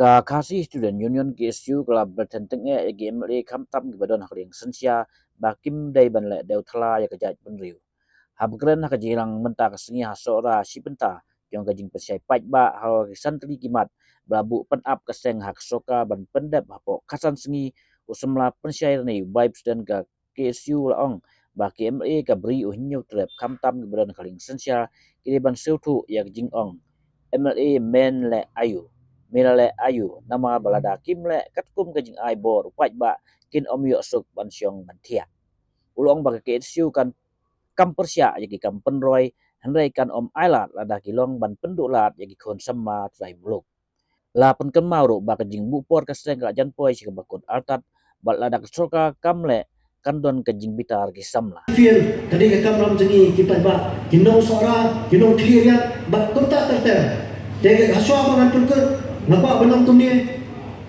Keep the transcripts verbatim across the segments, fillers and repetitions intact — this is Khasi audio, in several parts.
Ka Khasi Student Union, K S U, ka la bteng teng ïa ki M L A khamtam kiba don ha ka liang synshar ba kim dei ban leh dewthala ïa ka jaitbynriew. Haba kren ha ka jingïalang mynta ka sngi ha Sohra shi bynta jong ka jingpynshai paidbah halor ki san tylli ki mat ba la buh pynap ka seng ha ka sorkar ban pyndep hapoh ka san sngi, u samla Pynshai Ranee, u bai president ka K S U, la ong ba ki M L A ka Bri u Hynñiewtrep khamtam kiba don ha ka liang synshar ki dei ban sngewthuh ïa ka jingong M L A men leh aiu, me la leh aiu, namar ba lada kim leh katkum ka jingai bor u paidbah kin ym ïoh suk ban shong ban thiah. U la ong ba ka K S U kan kam pyrshah ïa ki kam pynroi, hynrei kan ym ailad lada ki long ban pynduh lad ïa ki khun samla trai muluk. La pynkynmaw ruh ba ka jingbuh por ka seng ka la jan poi sha kaba kut artat, bad lada ka sorkar kam leh kan don ka jingbitar ki samla. Phi, ka dei ka kamram jong ngi ki paidbah, ki nong Sohra, ki nong Khliehriat bad kumta ter ter. Te hashwa ba ngan pynkut, nga kwah ban ong kumne,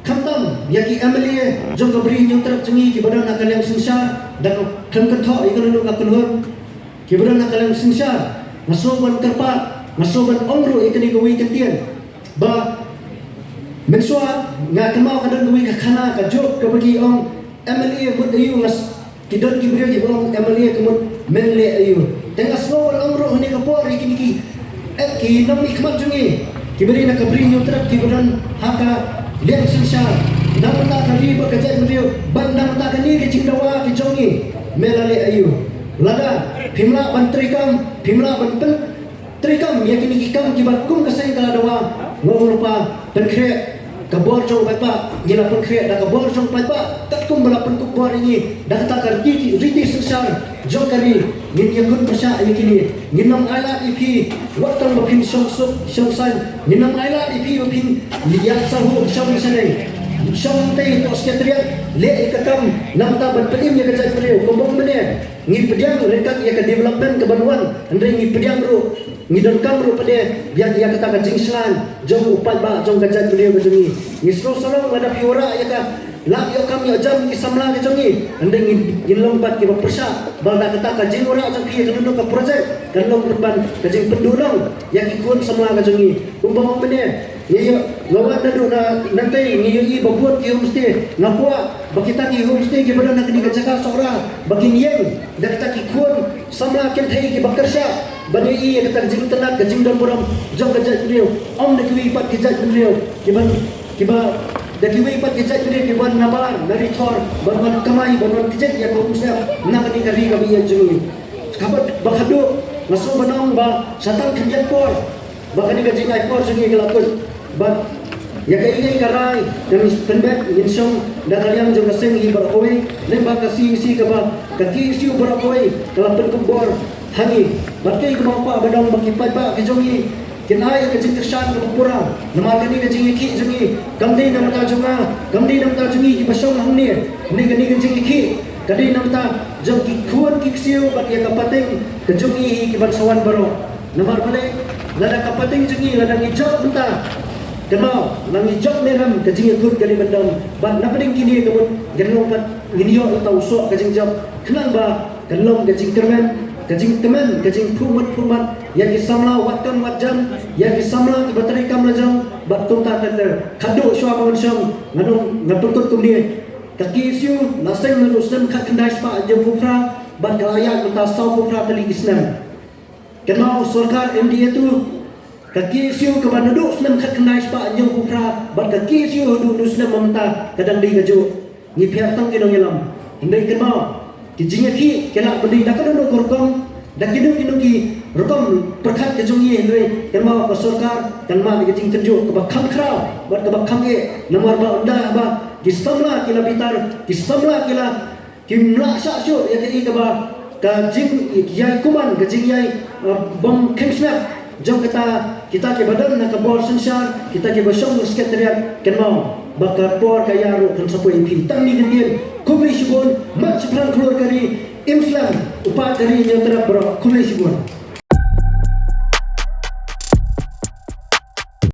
khamtam ïa ki M L A jong ka Bri Hynñiewtrep jong ngi kiba don ha ka liang synshar, da khlem kynthoh ïa kano kano ka kynhun kiba don ha ka liang synshar, nga sngew ban kyrpad, nga sngew ban ong ruh ïa kane kawei ka ktien, ba mynshuwa nga kynmaw ka don kawei ka khana ka jok kaba ki ong M L A mut aiu, nga s-, ki don ki briew kiba ong M L A ka mut men leh aiu. Te nga sngew ban ong ruh ha kane ka por ïa kine ki, eh, ki nongmihkhmat jong ngi kiba dei na ka Bri Hynñiewtrep kiba don ha ka liang synshar, na ka bynta ka ri bad ka jaitbynriew, bad na ka bynta kane ka jingdawa ka jong ngi, me la leh aiu. Lada phim lah ban treikam, phim lah ban pyn treikam ïa kine ki kam kiba kum ka seng ka la dawa, nga ong lypa, pynkhreh ka bor jong u paidbah, ngi la pynkhreh da ka bor jong u paidbah katkum ba la pynkup bor ïa ngi da kata ka riti, riti synshar jong ka ri. Ngin ïakut pyrshah ïa kine, ngin ym ailad ïa phi wat tang ba phin shong suk shong saiñ, ngin ym ailad ïa phi ba phin ïa sah hu shong shaneng, shong tei hapoh Secretariat, leh ïa ka kam na ka bynta ban pynim ïa ka jaitbynriew. Kumba ong mynne, ngi pdiang ryngkat ïa ka development ka ban wan, hynrei ngi pdiang ruh, ngi donkam ruh pat de ïa, ïa kata ka jingshngaiñ jong u paidbah jong ka jaitbynriew ka jong ngi. Ngi sngewsarong lada phi wanrah ïa ka lad ïoh kam ïoh jam ki samla ka jong ngi, hynrei ngin, ngin long pat kiba pyrshah ba lada kata ka jingwanrah jong phi ïa kano kano ka project kan long pynban ka jingpynduh long ïa ki khun samla ka jong ngi. Kumba ong mynne, ïa, ïa, nga wan naduh na nangtei, ngi ïohi ba bun ki homestay. Nga kwah ba kita ki homestay kiba don ha kane ka jaka Sohra ba kin ïeng da kita ki khun samla kynthei kiba kyrshan ban ïohi ïa kata ka jingtynnat, ka jingdon burom jong ka jaitbynriew. Ym da kiwei pat ki jaitbynriew kiban, kiba, da kiwei pat ki jaitbynriew kiban nabar na ri thor ban wan kamai, ban wan kjit ïa ka umsyep na kane ka ri kaba ïeit jong ngi. Kaba, ba khatduh, nga sngew ban ong ba sa tang khyndiat por ba kane ka jingai por jong ngi ka la kut. Bad ïa kaei kaei ka rai ka ngin pynbeit, ngin shong da ka liang jong ka seng hi baroh kawei, lyngba ka C E C kaba ka K S U baroh kawei ka la pynkup bor ha ngi. Bad kaei kaba nga kwah ban ong ba ki paidbah ki jong ngi kin ai ka jingkyrshan kaba pura. Namar kane ka jingïakhih jong ngi kam dei na bynta jong nga, kam dei na bynta jong ngi kiba shong hangne. Kane, kane ka jingïakhih ka dei na bynta jong ki khun ki ksiew bad ïa ka pateng ka jong ngi hi kiban sa wan baroh. Namar balei? Lada ka pateng jong ngi, lada ngi jop mynta, kynmaw, lada ngi jop mynhynnin, ka jingïakut ka dei ban don. Bad na pdeng kine ka mut, ngin long pat, ngin ïoh uta u soh ka jingjop, khnang ba kan long ka jingkyrmen, ka jingkmen, ka jingphuh mut phuh mat ïa ki samla wat kam wat jam, ïa ki samla kiba treikam lajong bad kumta ter ter. Khatduh shuwa ba ngan shong, ngan ong, ngan pynkut kumne. Ka K S U la seng naduh snem khatkhyndai spah hynñiewphew phra bad ka la ïaid mynta sawphew phra tylli ki snem. Kynmaw, sorkar M D A two, ka K S U kaba naduh snem khatkhyndai spah hynñiewphew phra bad ka K S U haduh naduh snem mynta ka dang dei kajuh. Ngi pher tang ki nongïalam. Hynrei kynmaw, ki jingïakhih ki lah ban dei da kano kano ka rukom, da kino kino ki rukom pyrkhat ka jong ngi, hynrei kynmaw ka sorkar kan mad ka jingtynjuh kaba kham khraw bad kaba kham eh, namar ba ynda ba ki samla ki la bitar, ki samla ki la, kim lah shah shuh ïa kaei kaba ka jingïai kumne, ka jingïai, uh, bym kheiñ sngap jong kata, kita kiba don na ka bor synshar, kita kiba shong ha Secretariat, kynmaw ba ka por ka ïa ruh kan sa poi. Phi tang kine ki ktien, khublei shibun, mat shaphrang khlur ka ri, im slem u paid ka ri, ïa u tyrap baroh, khublei shibun.